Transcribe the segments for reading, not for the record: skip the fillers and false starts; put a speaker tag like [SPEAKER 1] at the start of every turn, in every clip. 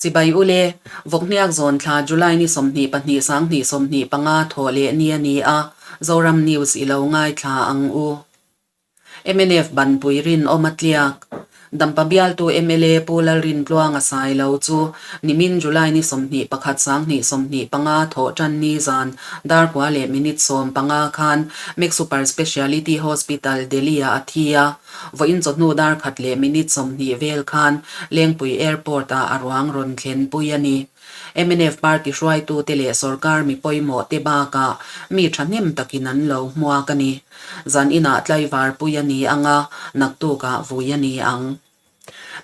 [SPEAKER 1] Chibai ule, Vawkhniak zawn thla July ni 22 2025 thawh leh ni a ni a, Zoram News i lo ngaithla ang u. Mnf banpui rinawm a tliak. Dampa bialtu mla Pu Lalrintluanga Sailo chu nimin July ni 21 2025 thawh tan ni zan darkua leh minute 15 khan Max Super Speciality Hospital, Delhi-ah a thi a. Vawiin chawhnu dar khat leh minute 20 vel khan Lengpui Airport-ah a ruang rawn thlenpui a ni. Mnf party hruaitute leh sorkar mi pawimawh te bakah mi thahnem takin an lo hmuak a ni. Zan inah tlaivar pui a ni ang a, naktukah vui a ni ang.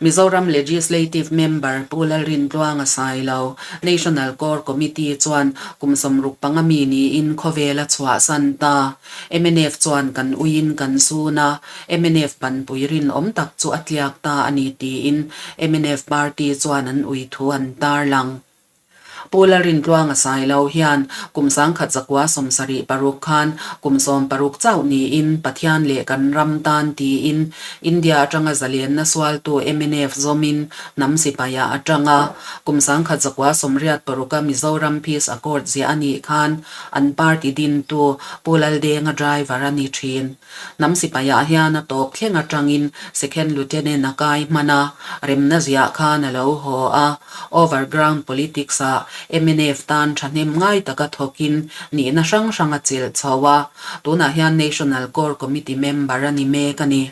[SPEAKER 1] Mizoram Legislative Member Pu Lalrintluanga Sailo, National Core Committee chuan kum 65 mi niin khawvel a chhuahsan ta. Mnf chuan kan uiin kan sun a, Mnf panpui rinawm tak chu a tliak ta a ni tiin mnf party chuan an ui thu an tarlang. Pu Lalrintluanga Sailo hian kum 1976 khan kum 60 chauh niin Pathian leh kan ram tan tiin India atanga zalenna sualtu mnf zawmin hnam sipaiah a tang a. Kum 1986 a Mizoram Peace Accord ziah a nih khan an party dintu Pu Laldenga driver a ni thin. Hnam sipaiah hian a tawp thleng atangin Second Lieutenant a kai hman a, remna ziah khan a lo haw a. Overground politics ah mnf tan thahnem ngai taka thawkin nihna hrang hrang a chilh chho a, tunah hian National Core Committee member a ni mek a ni.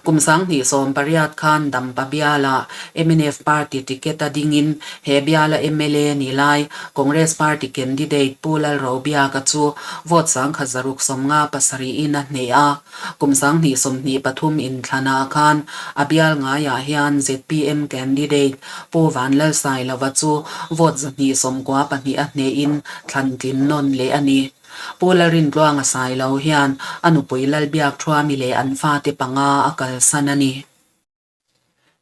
[SPEAKER 1] Kum 2018 khan Dampa bialah mnf party ticket a dingin he biala mla ni lai Congress party candidate Pu Lalrobiaka chu vote 1657 in a hneh a. Kum 2023 inthlanah khan a bial ngaiah hian zpm candidate Pu Vanlalsailova chu vote 294 a hnehin thlan tlin nawn leh a ni. Pu Lalrintluanga Sailo hian a nupui Lalbiak Thuami leh an fate panga a kalsan a ni.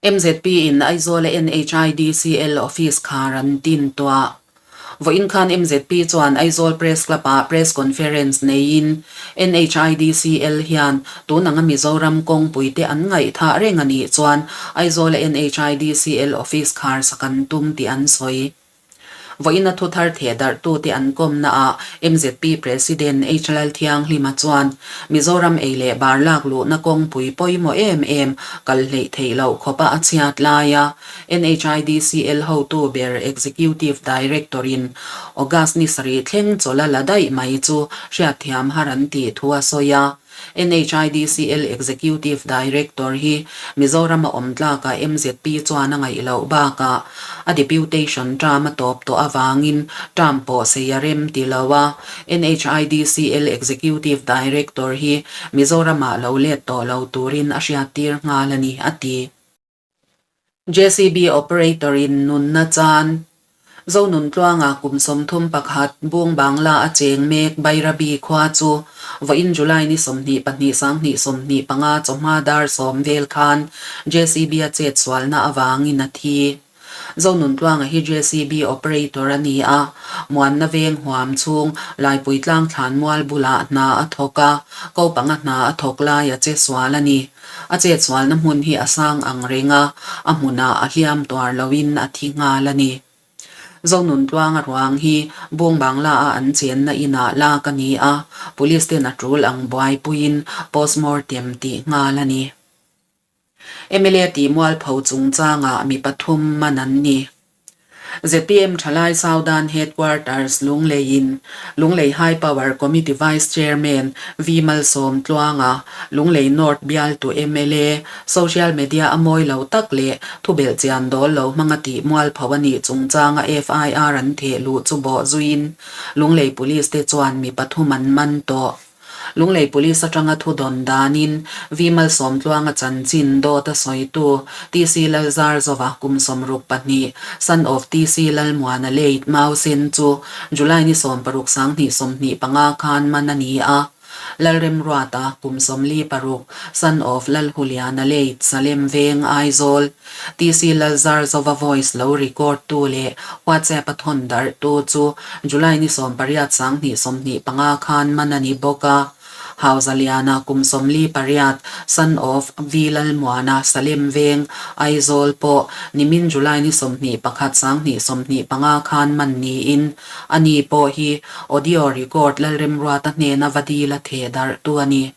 [SPEAKER 1] MZP in Aizawl-a NHIDCL office khar an tin tuah. Vawiin khan MZP chuan Aizawl Press Club-ah Press Conference neiin NHIDCL hian tun anga Mizoram kawngpuite an ngaihthah reng a nih chuan Aizawl-a NHIDCL office khar sak an tum tih an sawi. Vawiin a thuthar theh darhtute an kawmnaah MZP President H Lalthianghlima chuan Mizoram ei leh bar lak luhna kawngpui pawimawh em em kal hleih theih loh khawpa a chhiat laia NHIDCL hotu ber Executive Director-in August ni sarih thleng chawlh a la daih mai chu hriatthiam har an tih thu a sawi a. NHIDCL Executive Director hi Mizoram a awm tlakah MZP chuan a ngaih loh bakah a deputation term a tawp tawh avangin term pawh sei a rem ti lo a, NHIDCL Executive Director hi Mizoramah lo let tawh lo turin a hriattir nghal a ni, a ti. JCB operator in nunna chan Zonuntluanga kum 31 Bung Bangla a cheng mek Bairabi khua chu vawiin July ni 22 2025 chawhma dar 10 vel khan JCB a chet sualna avangin a thi. Zonuntluanga hi JCB operator a ni a, Muanna veng huam chhung Laipui tlang thlan mual bulah hna a thawk a, ko panga hna a thawk lai a che sual a ni. A chetsualna hmun hi a sang ang reng a, a hmunah a hliam tuar loin a thi nghal a ni. Zonuntluanga ruang hi Bung Bangla-a an chenna inah lak a ni a, Police ten a tul ang buaipuiin postmortem tih nghal a ni. Mla tih mualpho chungchangah mi pathum man an ni. Zpm Thalai Southern Headquarters Lungleiin Lunglei High Power Committee Vice Chairman V Malsawmtluanga, Lunglei North bialtu mla, social media a mawi lo tak leh thubelh chian dawl lo hmanga tih mualpho a nih chungchanga FIR an theh luh chu bawh zuiin Lunglei Police te chuan mi pathum an man tawh. Lunglei Police atanga thu dawn danin V Malsawmtluanga chanchin dawt a sawitu TC Lalzarzova kum 62, son of TC Lalmuana late Mausen chu July ni 16 2025 khan man a ni a. Lalremruata kum 46, son of Lalhuliana late Salem Veng Aizawl, TC Lalzarzova voice lo record tu leh WhatsApp a thawn darh tu chu July ni 18 2025 khan man a ni bawk a. Hauzaliana kum 48, son of V Lalmuana, Salem Veng, Aizawl pawh nimin July ni 21 2025 khan man niin ani pawh hi audio record Lalremruata hnena va dil a theh darh tu a ni.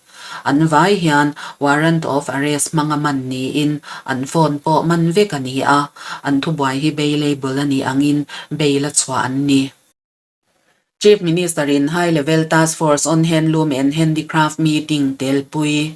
[SPEAKER 1] An vai hian warrant of arrest hmanga man niin an phone pawh man vek a ni a, an thubuai hi bailable a nih angin bail a chhuah an ni. Chief Minister in High Level Task Force on Handloom and Handicraft meeting telpui.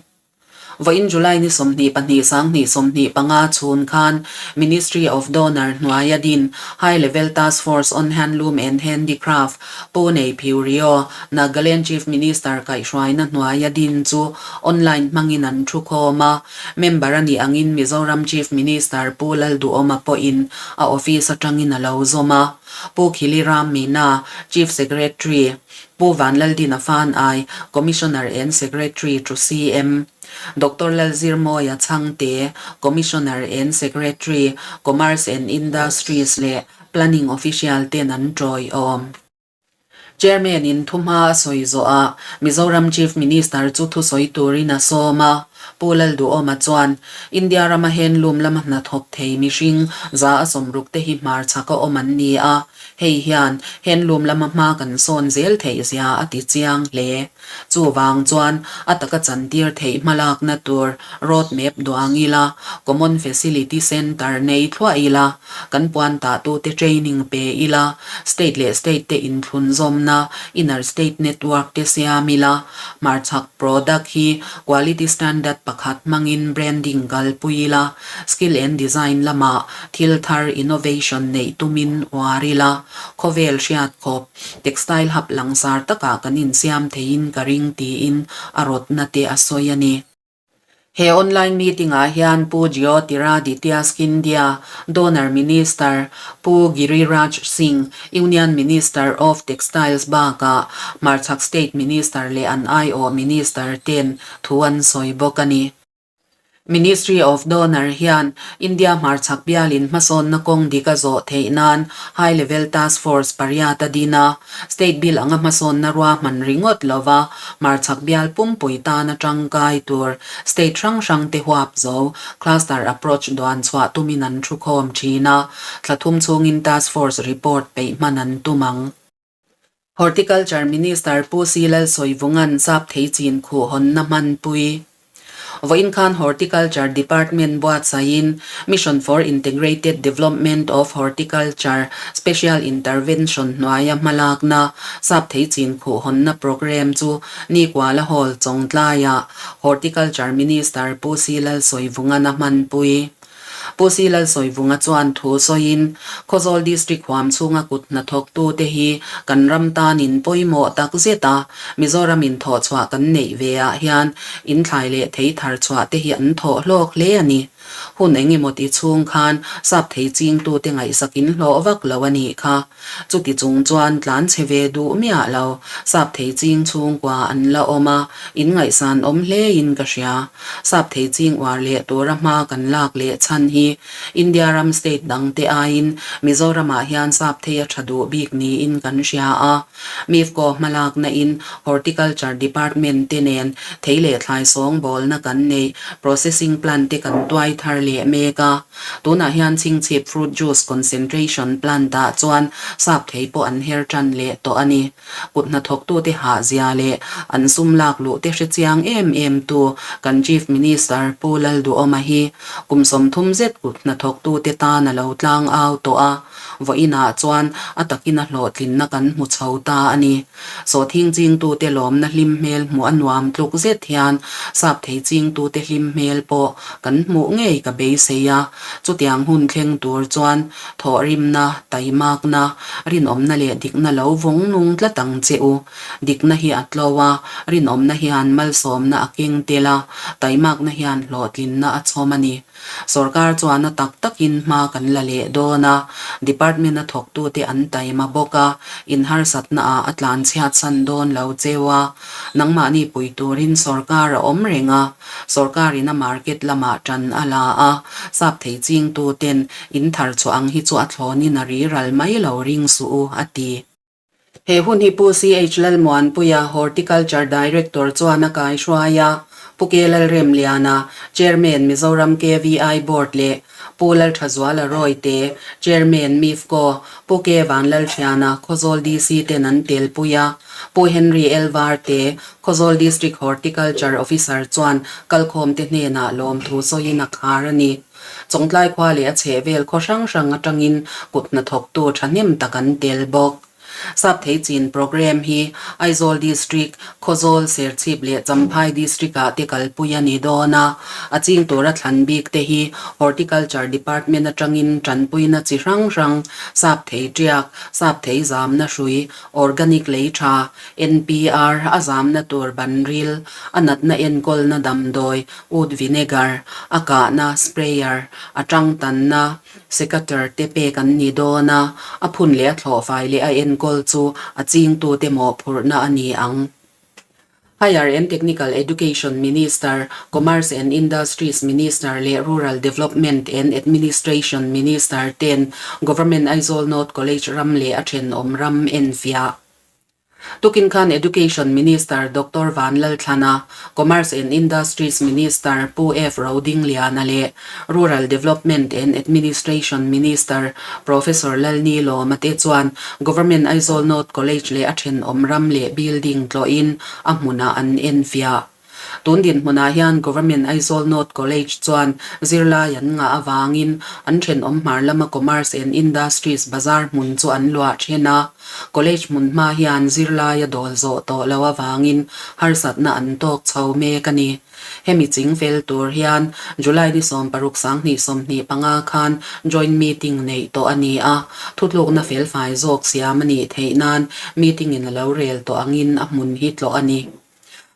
[SPEAKER 1] Vawiin July ni 22 2025 chhun khan Ministry of Donor hnuaia din High Level Task Force on Handloom and Handicraft Pu Neiphiu Rio, Nagaland Chief Minister kaihhruaina hnuaia din chu online hmangin an thu khawm a. Member a nih angin Mizoram Chief Minister Pu Lalduhoma pawhin a office atangin a lo zawm a. Pu Khiliram Meena, Chief Secretary, Pu Vanlaldina Fanai, Commissioner and Secretary to CM, Doctor Lalzirmawia Chhangte, Commissioner and Secretary, Commerce and Industries leh Planning Official ten an tawiawm. Chairman in thuhma a sawi zawh ah Mizoram Chief Minister chu thusawi turin a sawm a. Pu Lalduhawma chuan, India rama handloom lama hnathawk thei mihring 160 te hi hmarchhak a awm an ni a, hei hian handloom lama hma kan sawn zel theih zia a ti chiang hle. Chuvang chuan a taka chantir theih hmalakna tur road map duang ila, common facility centre nei thluah ila, kan puan tahtute training pe ila, state leh state te inthlunzawmna inner state network te siam ila, Hmarchhak product hi quality standard pakhat hmangin branding kalpui ila, skill and design lamah thil thar innovation neih tumin uar ila, khawvel hriat khawp textile hub langsar takah kan insiam theiin ka ring tiin a rawtna te a sawi a ni. He online meeting-ah hian Pu Jyotiraditya Scindia, Donor Minister, Pu Giriraj Singh, Union Minister of Textiles bakah Hmarchhak State Minister leh an aiawh Minister ten thu an sawi bawk a ni. Ministry of Donor hian India hmarchhak bialin hmasawnna kawng dik a zawh theih nan High Level Task Force pariat a din a. State bill anga hmasawnna ruahman ringawt lova hmarchhak bial pumpui tana tangkai tur state hrang hrang te huap zo cluster approach duan chhuah tumin an thu khawm thin a, thla thum chhungin task force report peih hman an tum ang. Horticulture Minister Pu Si Lalsawivunga'n sap thei chin khuh hawnna hmanpui. Vawiin khan Horticulture Department buatsaihin Mission for Integrated Development of Horticulture Special Intervention hnuaia hmalakna sap thei chin khuh hawnna programme chu Nikuala Hall Chawngtlaiah Horticulture Minister Pu Si Lalsawivungan a hmanpui. Pu Si Lalsawivunga chuan thu sawiin, Khawzawl District huam chhunga kut hnathawktute hi kan ram tanin pawimawh tak zet a, Mizoram in thawhchhuah kan neih ve ah hian in thlai leh thei thar chhuah te hi an thawh hlawk hle a ni. Hun eng emaw ti chhung khan sap thei chingtute ngaihsak in hlawh vak lo a nih kha. Chuti chung chuan tlan chhe ve duh miah lo, sap thei ching chhungkua an la awm a, in ngaihsan awm hle in ka hria. Sap thei ching uar leh tura hma kan lak leh chhan hi India ram state dang te aiin Mizoramah hian sap thei a tha duh bik niin kan hria a. MIFCO hmalakna in Horticulture Department te nen thei leh thlai sawngbawlna kan neih processing plant te kan tuai thar leh mek a. Tunah hian Chhingchhip Fruit Juice Concentration Plant ah chuan sap thei pawh an her tan leh tawh a ni. Kut hnathawktute hah zia leh an sum lak luh te hre chiang em em tu kan Chief Minister Pu Lalduhawma hi kum 30 zet kut hnathawktute tan a lo tlang au tawh a, vawiinah chuan a takin a hlawhtlinna kan hmu chho ta a ni. Sawhthing chingtute lawmna hlim hmel hmuh a nuam tluk zet hian sap thei chingtute hlim hmel pawh kan hmuh ngei ka beisei a. Chutiang hun thleng tur chuan thawhrimna, taimakna, rinawmna leh dikna lo vawng nung tlat ang che u. Dikna hi a tlo a, rinawmna hian malsawmna a keng tel a, taimakna hian hlawhtlinna a chhawm a ni. Sorkar chuan a tak takin hma kan la leh dawn a, department a thawktute an taima bawk a, inharsatna ah a tlan chhiatsan dawn lo cheu a, nangmahni pui turin sorkar a awm reng a, sorkarin a market lamah tan a la a, sap thei chingtuten in thar chhuah ang hi chu a thlawnin a ri ral mai lo ring suh u, a ti. He hun hi Pu CH Lalmuanpuia, Horticulture Director chuan a kaihruai a, Pu K Lalremliana, Chairman Mizoram KVI Board leh Pu Lalthazuala Rawite, Chairman MIFCO, Pu K Vanlalthiana, Khawzawl DC ten an telpui a, Pu Henry L Varte, Khawzawl District Horticulture Officer chuan kalkhawmte hnenah lawmthu sawiin a khar a ni. Chawngtlai khua leh a chhehvel khaw hrang hrang atangin kut hnathawktu thahnem tak an tel bawk. Sapthei chin programme hi Aizawl District, Khawzawl, Serchhip leh Champhai District ah te kalpui a ni dawn a. A ching tura thlan bik te hi Horticulture Department atangin tanpuina chi hrang hrang, sapthei tiak, sapthei zamna hrui, organic lei tha, NPR, a zamna tur ban ril, a natna enkawlna damdawi, Oud vinegar, a kahna, sprayer, a tangtanna, secateur te pek an ni dawn a, a phun leh a thlawhfai leh a enkawl chu a chingtute mawhphurhna a ni ang. Higher and Technical Education Minister, Commerce and Industries Minister leh Rural Development and Administration Minister ten Government Aizawl North College ram leh a thenawm ram enfiah. Tukin khan Education Minister Doctor Vanlalthlana, Commerce and Industries Minister Pu F Rodingliana leh Rural Development and Administration Minister Professor Lalnilawma te chuan Government Aizawl North College leh a thenawm ram leh building tlawhin a hmunah an enfiah. Tun dinhmunah hian Government Aizawl North College chuan zirlai an ngah avangin an thenawm hmar lama Commerce and Industries bazar hmun chu an luah then a. College hmun hma hian zirlai a dawl zawh tawh loh avangin harsatna an tawk chho mek a ni. Hemi ching fel tur hian July ni 60 2025 khan Joint Meeting neih tawh a ni a, thutlukna felfai zawk siam a nih theih nan meeting in a lo rel tawh angin a hmun hi tlawh a ni.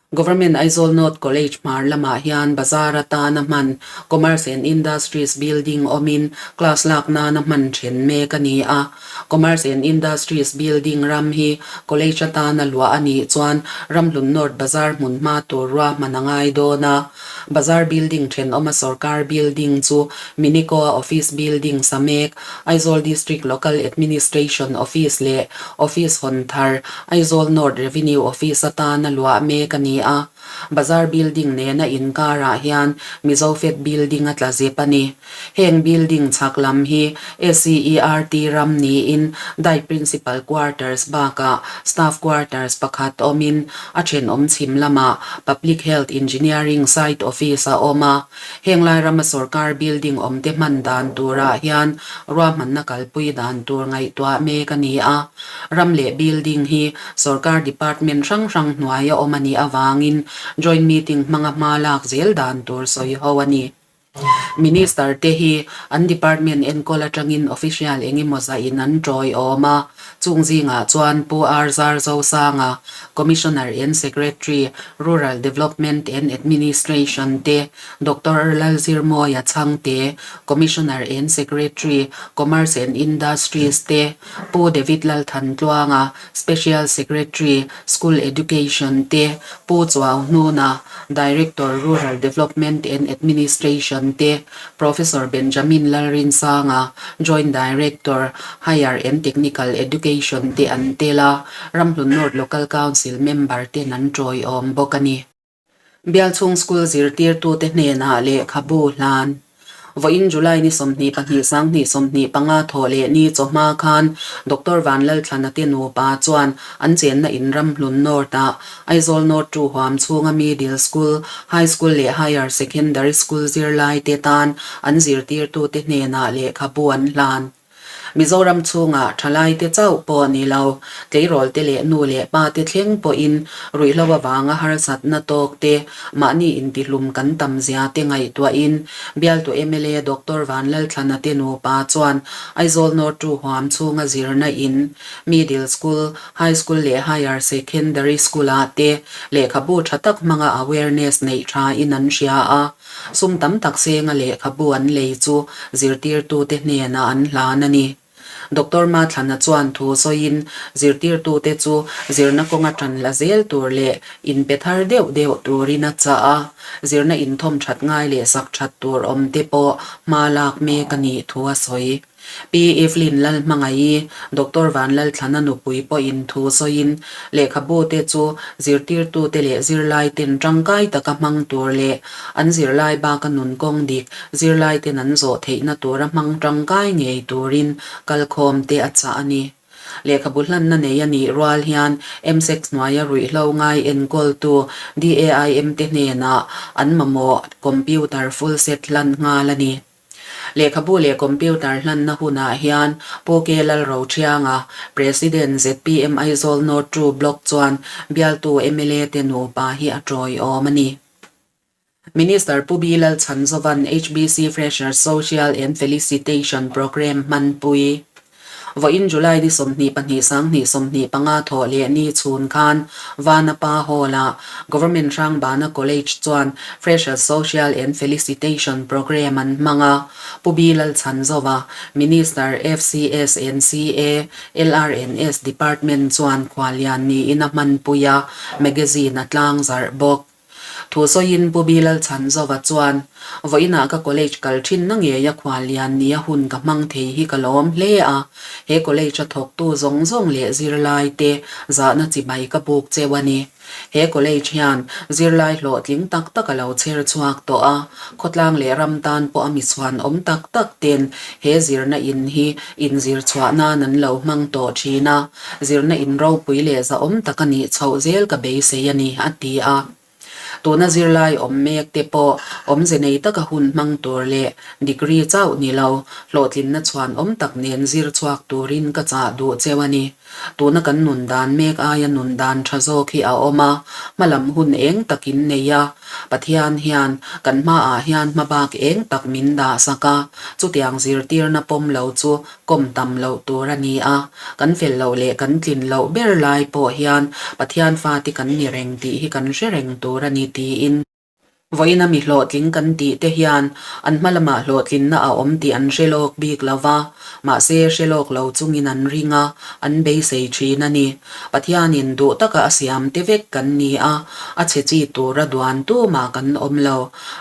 [SPEAKER 1] Government Aizawl North College hmar lamah hian bazar atana hman Commerce and Industries Building awmin class lak nana hman then mek a ni a. Commerce and Industries Building ram hi college atana luah a nih chuan Ramhlun North Bazar hmun hma tur ruahman a ngai dawn a. Bazar building thenawma sorkar building chu Minicoa Office Building sa mek, Aizawl District Local Administration Office leh Office hawn thar Aizawl North Revenue Office atana luah mek a ni a, Bazar Building nena inkarah hian Mizofed Building a tla zep a ni. Heng building chhak lam hi SCERT ram niin Dai Principal Quarters bakah Staff Quarters pakhat awmin a thenawm chhim lamah Public Health Engineering Site Office a awm a. Heng lai rama sorkar building awmte hman dan turah hian ruahmanna kalpui dan tur ngaihtuah mek a ni a. Ram leh building hi sorkar department hrang hrang hnuaia awm a nih avangin joint meeting hmanga hma lak zel dan tur sawi ho a ni. Minister te hi an department enkawl atangin official eng emaw zahin an tawiawm a, chung zingah chuan Pu R Zarzosanga, Commissioner and Secretary, Rural Development and Administration te, Doctor Lalzirmawia Chhangte, Commissioner and Secretary, Commerce and Industries te, Pu David Lalthantluanga, Special Secretary, School Education te, Pu Chuau Hnuna, Director, Rural Development and Administration te, Professor Benjamin Lalrinsanga, Joint Director, Higher and Technical Education te an tel a, Ramhlun North Local Council member ten an tawiawm bawk a ni. Bialchhung School zirtirtute hnenah lehkhabu hlan. Vawiin July ni 22 2025 thawh leh ni chawhma khan Doctor Vanlalthlana te nupa chuan an chenna in Ramhlun North-ah Aizawl North Tu huam chhunga Middle School, High School leh Higher Secondary School zirlaite tan an zirtirtute hnenah lehkhabu an hlan. Mizoram chhungah thalaite chauh pawh ni lo, tleirawlte leh nu leh pate thleng pawhin ruihhlo avanga harsatna tawk te, mahni intihlum kan tam zia te ngaihtuahin bialtu mla Doctor Vanlalthlana te nupa chuan Aizawl North Tu huam chhunga zirna in, Middle School, High School leh Higher Secondary School-ah te lehkhabu tha tak hmanga awareness neih thain an hria a. Sum tam tak senga lehkhabu an lei chu zirtirtute hnenah an hlan a ni. Doctor Mathlana chuan thu sawiin zirtirtute chu zirna kawnga tan la zel tur leh inpe thar deuh deuh turin a chah a, zirna inthawm that ngai leh sak that tur awmte pawh hma lak mek a nih thu a sawi. Pi Evelyn Lalhmangaih, Doctor Vanlalthlana nupui pawhin thu sawiin lehkhabute chu zirtirtute leh zirlaiten tangkai taka hmang tur leh an zirlai baka nun kawng dik zirlaiten an zawh theihna tura hmang tangkai ngei turin kalkhawmte a chah a ni. Lehkhabu hlanna nei a nih rual hian MSEC hnuaia ruihhlo ngai enkawltu DAIM te hnenah an mamawh computer full set hlan nghal a ni. Lehkhabu leh computer hlanna hunah hian Pu K Lalrothianga, President zpm Aizawl North 2 Block chuan bialtu mla te nupa hi a tawiawm a ni. Minister Pu B Lalchhanzova'n HBC Freshers Social and Felicitation Programme hmanpui Vawiin July ni 22 2025 thawh leh ni chhun khan Vanapa Hall-ah Government Hrangbana College chuan Freshers Social and Felicitation Programme an hmang a, Pu B Lalchhanzova, Minister FCS and CA, LRNS Department chuan khuallian niin a hmanpui a, magazine a tlangzarh bawk. Thu sawiin Pu Bilal Chhanzova chuan, Vawiinah ka college kal thinna ngeia khuallian nia hun ka hmang thei hi ka lawm hle a, he college a thawktu zawng zawng leh zirlaite zahna chibai ka buk cheu a ni. He college hian zirlai hlawhtling tak tak a lo chher chhuak tawh a, khawtlang leh ram tan pawh a misuan awm tak tak ten he zirna in hi inzir chhuah nan an lo hmang tawh thin a, zirna in ropui leh zahawm tak a nih chhoh zel ka beisei a ni, a ti a. Tuna zirlai awm mek te pawh awmze nei taka hun hmang tur leh degree chauh ni lo, hlawhtlinna chhuan awm tak nen zir chhuak turin ka chah duh cheu a ni. Tuna kan nun dan mek aia nun dan tha zawk hi a awm a, hmalam hun eng takin nei a, Pathian hian kan hmaah hian hmabak eng tak min dah sak a, chutiang zirtirna pawm lo chu kawm tam loh tur a ni a, kan fel loh leh kan tlin loh ber lai pawh hian Pathian fate kan ni reng tih hi kan hre reng tur a ni tiin. Vawiina mi hlawhtling kan tih te hian an hma lamah hlawhtlinna a awm tih an hre lawk bik lo va, mahse hre lawk lo chungin an ring a, an beisei thin a ni. Pathianin duh taka a siam te vek kan ni a, a chhe chi tura duan tumah kan awm lo,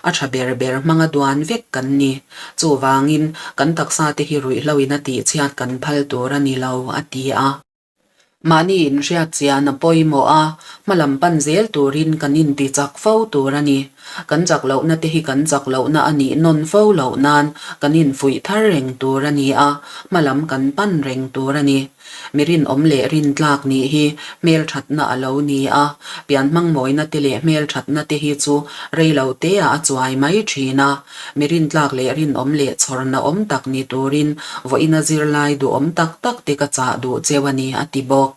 [SPEAKER 1] a tha ber ber hmanga duan vek kan ni. Chuvangin, kan taksa te hi ruihhloin a tihchhiat kan phal tur a ni lo, a ti a. Mahni inhriat chian a pawimawh a, hmalam pan zel turin kan inti chak fo tur a ni. Kan chak lohna te hi kan chak lohna a nih nawn fo loh nan kan infuih thar reng tur a ni a, hmalam kan pan reng tur a ni. Mi rinawm leh rintlak nih hi hmelthatna a lo ni a, pianhmang mawina te leh hmelthatna te hi chu rei lo teah a chuai mai thin a. Mi rintlak leh rinawm leh chhawrna awm tak ni turin vawiina zirlai duhawm tak tak te ka chah duh cheu a ni, a ti bawk.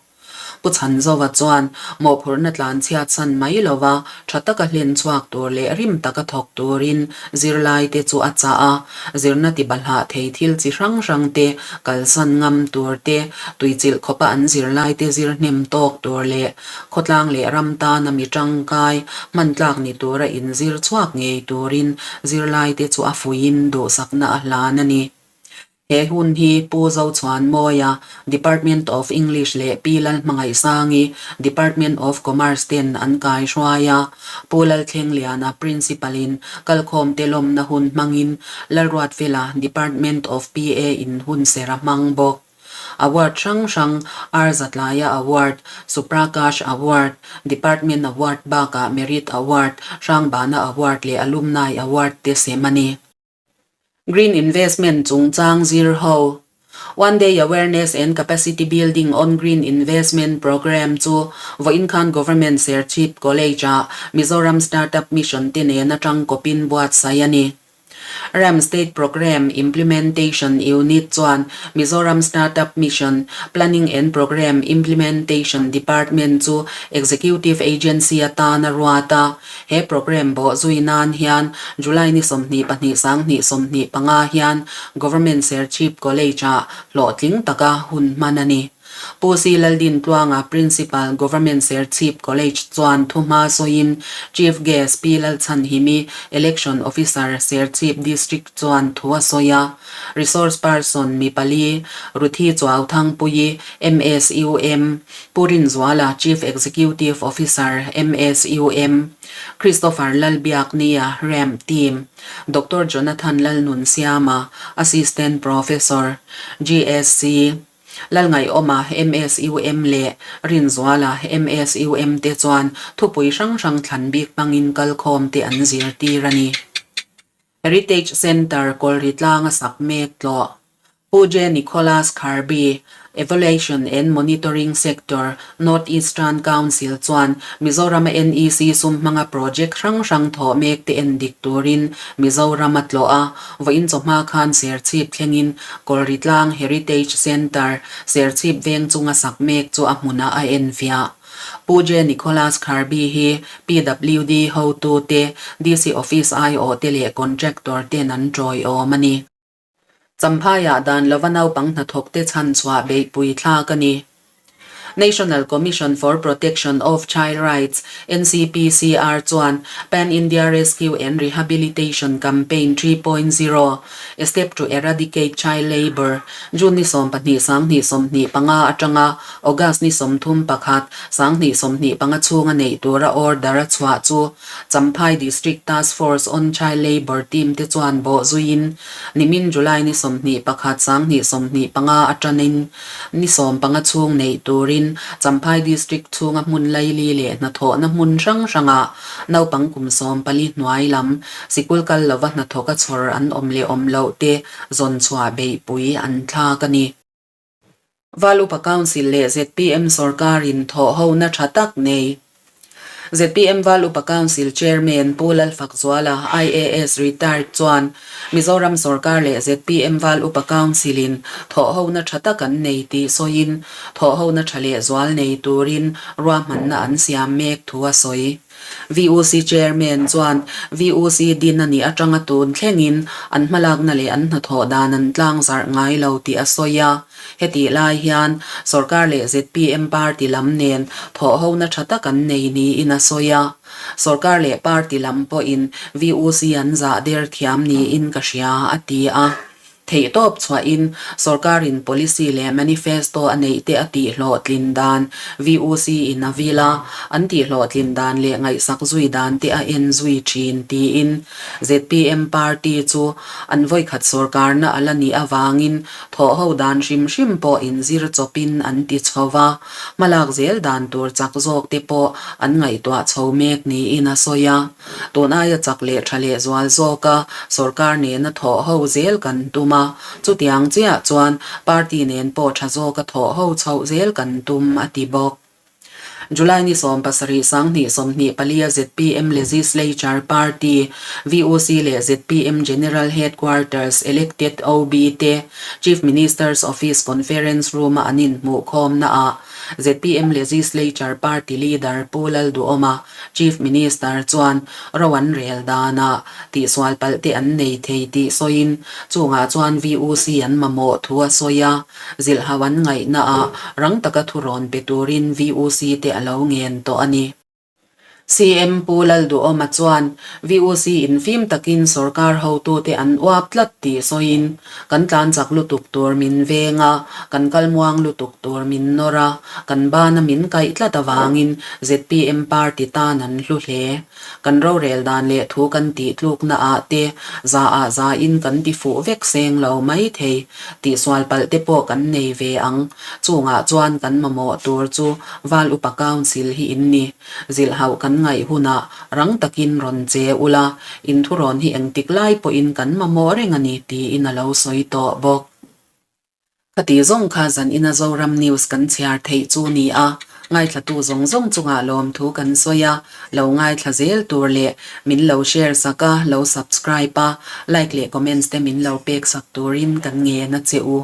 [SPEAKER 1] Pu Chhanzova chuan mawhphurhna tlan chhiat san mai lova tha taka hlen chhuak tur leh rim taka thawk turin zirlaite chu a chah a, zirna ti balhah thei thil chi hrang hrang te kalsan ngam tur te, tuichilh khawpa an zirlaite zir hnem tawk tur leh Khawtlang leh ram tana mi tangkai hmantlak ni tura inzir chhuak ngei turin zirlaite chu a fuiin duhsakna a hlan a ni. He hun hi Pu Zochhuanmawia, Department of English leh Pi Lalhmangaihsangi, Department of Commerce ten an kaihruai a. Pu Lalthlengliana, Principal-in kalkhawmte lawmna hun hmangin Lalruatfela, Department of PA-in hunser a hmang bawk. Award hrang hrang, R Zatlaia Award, Suprakash Award, Department Award bakah Merit Award, Hrangbana Award leh Alumni Award te sem a ni. Green Investment chungchang zir ho, One Day Awareness and Capacity Building on Green Investment Programme chu vawiin khan Government Serchhip College-ah Mizoram Startup Mission te nen atang kawpin buatsaih a ni. Ram State Programme Implementation Unit chuan Mizoram Startup Mission, Planning and Programme Implementation Department chu Executive Agency atan a ruat a. He programme bawh zui nan hian July ni 22 2025 hian Government Serchhip College-ah hlawhtling taka hun hman a ni. Pu Si Laldintluanga, Principal, Government Serchhip College chuan thuhma sawiin Chief Guest Pi Lalchhanhimi, Election Officer, Serchhip District chuan thu a sawi a. Resource Person mi pali, Ruthi Chuauthangpuii, MSUM, Pu Rinzuala, Chief Executive Officer, MSUM, Christopher Lalbiaknia, Ramp Team, Doctor Jonathan Lalnunsiama, Assistant Professor, GSC, Lalngaihawma, MSUM, leh Rinzuala, MSUM, te chuan thupui hrang hrang thlan bik hmangin kalkhawm te an zirtir a ni. Heritage Centre Kawlri tlanga sak mek tlawh. Pu J. Nicholas Kirby, Evaluation and Monitoring Sector, North Eastern Council chuan Mizorama NEC sum hmanga project hrang hrang thawh mek te en dik turin Mizoram a tlawh a, vawiin chawhma khan Serchhip thlengin Kawlri tlang Heritage Centre, Serchhip veng chunga sak mek chu a hmunah a enfiah. Pu J. Nicholas Kirby hi PWD hotute, DC Office aiawhte leh contractor ten an tawiawm a ni. Champhaiah dan lova naupang hnathawkte chhan chhuah beihpui thlak a ni. National Commission for Protection of Child Rights, NCPCR, chuan Pan India Rescue and Rehabilitation Campaign 3.0, A Step to Eradicate Child Labour, June ni 12 2025 atanga August ni 31 2025 chhunga neih tura order a chhuah chu Champhai District Task Force on Child Labour team te chuan bawh zuiin nimin July ni 21 2025 atanin ni 15 chhung neih turin Champhai District chhunga hmun laili leh hnathawhna hmun hrang hrangah naupang kum 14 hnuai lam sikul kal lova hnathawka chhawr an awm leh awm loh te zawn chhuah beihpui an thlak a ni. Val Upa Council leh zpm sorkarin thawhhona tha tak nei. Zpm Val Upa Council Chairman Pu Lalfakzuala, IAS Retired chuan Mizoram sorkar leh zpm Val Upa Council-in thawhhona tha tak an nei tih sawiin thawhhona tha lehzual nei turin ruahmanna an siam mek thu a sawi. VUC Chairman chuan VUC din a nih atanga tun thlengin an hmalakna leh an hnathawh dan an tlangzarh ngai lo tih a sawi a. Hetih lai hian sorkar leh zpm party lam nen thawhhona tha tak an nei niin a sawi a. Sorkar leh party lam pawhin VUC an zah der thiam niin ka hria, a ti a. Theihtawp chhuahin sorkarin policy leh manifesto a neih te a tihhlawhtlin dan VUC in a vil a, an tihhlawhtlin dan leh ngaihsak zui dan te a en zui thin tiin zpm party chu an vawikhat sorkarna a la nih avangin Thawhho dan hrim hrim pawh inzir chawpin an ti chho va, hmalak zel dan tur chak zawk te pawh an ngaihtuah chho mek niin a sawi a. Tun aia chak leh tha leh zual zawka sorkar nena thawhho zel kan tum a, chutiang chiah chuan party nen pawh tha zawka thawhho chhoh zel kan tum, a ti bawk. July ni 70 2024 a zpm Legislature Party, VUC leh zpm General Headquarters Elected OB te Chief Minister's Office Conference Room-a an inhmuhkhawmnaah zpm Legislature Party Leader Pu Lalduhawma, Chief Minister chuan ro an rel danah tihsual palh te an nei thei tih sawiin chungah chuan VUC an mamawh thu a sawi a. Zilhhau an ngaihnaah rang taka thu rawn pe turin VUC te a lo ngen tawh a ni. CM Pu Lalduhawma chuan VUC in fim takin sorkar hotute an uap tlat tih sawiin, Kan tlan chak lutuk tur min veng a, kan kal muang lutuk tur min nawr a, kan bana min kaih tlat avangin zpm party tan an hlu hle. Kan rorel dan leh thu kan tih tlukna ah te za ah za in kan ti fuh vek seng lo mai thei. Tihsual palh te pawh kan nei ve ang. Chungah chuan kan mamawh tur chu Val Upa Council hi in ni. Zilh hauh kan ngaih hunah rang takin rawn che ula, in thurawn hi engtik lai pawhin kan mamawh reng a ni tiin a lo sawi tawh bawk. Khati zawng kha zan ina Zoram News kan chhiar theih chu ni a, ngaithlatu zawng zawng chungah lawmthu kan sawi a, lo ngaithla zel tur leh min lo share sak a, lo subscribe a, like leh comments te min lo pek sak turin kan ngen a che u.